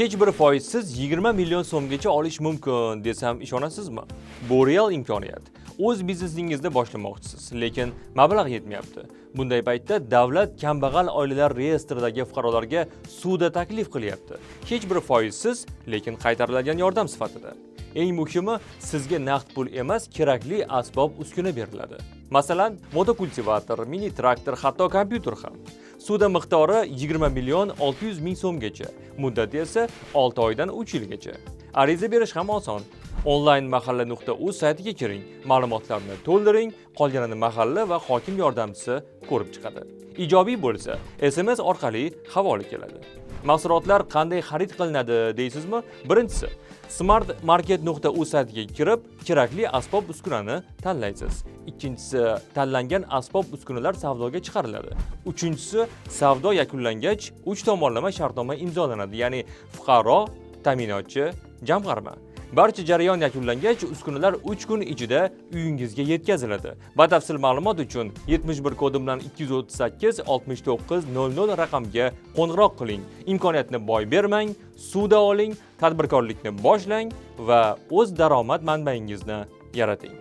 Hech bir foizsiz 20 million so'mgacha olish mumkin desam, ishonasizmi? Bu real imkoniyat. O'z biznesingizni boshlamoqchisiz, lekin mablag' yetmayapti. Bunday paytda davlat kambag'al oilalar reyestridagi fuqarolarga ssuda taklif qilyapti. Hech bir foizsiz, lekin qaytariladigan yordam sifatida. Eng muhimi, sizga naqd pul emas, kerakli asbob uskuna beriladi. Masalan, motokultivator, mini traktor, hatto kompyuter ham. Ssuda miqdori 20 million 600 ming so'mgacha, muddati esa 6 oydan 3 yilgacha. Ariza berish ham oson. Onlayn mahalla.uz saytiga kiring, ma'lumotlarni to'ldiring, qolganini mahalla va hokim yordamchisi ko'rib chiqadi. Ijobiy bo'lsa, SMS orqali havola keladi. Mahsulotlar qanday xarid qilinadi deysizmi? Birinchisi, smartmarket.uz saytiga kirib, kerakli asbob uskunani tanlaysiz. Ikkinchisi, tanlangan asbob uskunalar savdoga chiqariladi. Uchinchisi, savdo yakunlangach, uch tomonlama shartnoma imzolanadi, ya'ni fuqaro, ta'minotchi, jamg'arma. Barcha jarayon yakunlangach, uskunalar 3 kun ichida uyingizga yetkaziladi. Batafsil ma'lumot uchun 71 kodi bilan 238 69 00 raqamga qo'ng'iroq qiling. Imkoniyatni boy bermang, ssuda oling, tadbirkorlikni boshlang va o'z daromad manbangizni yarating.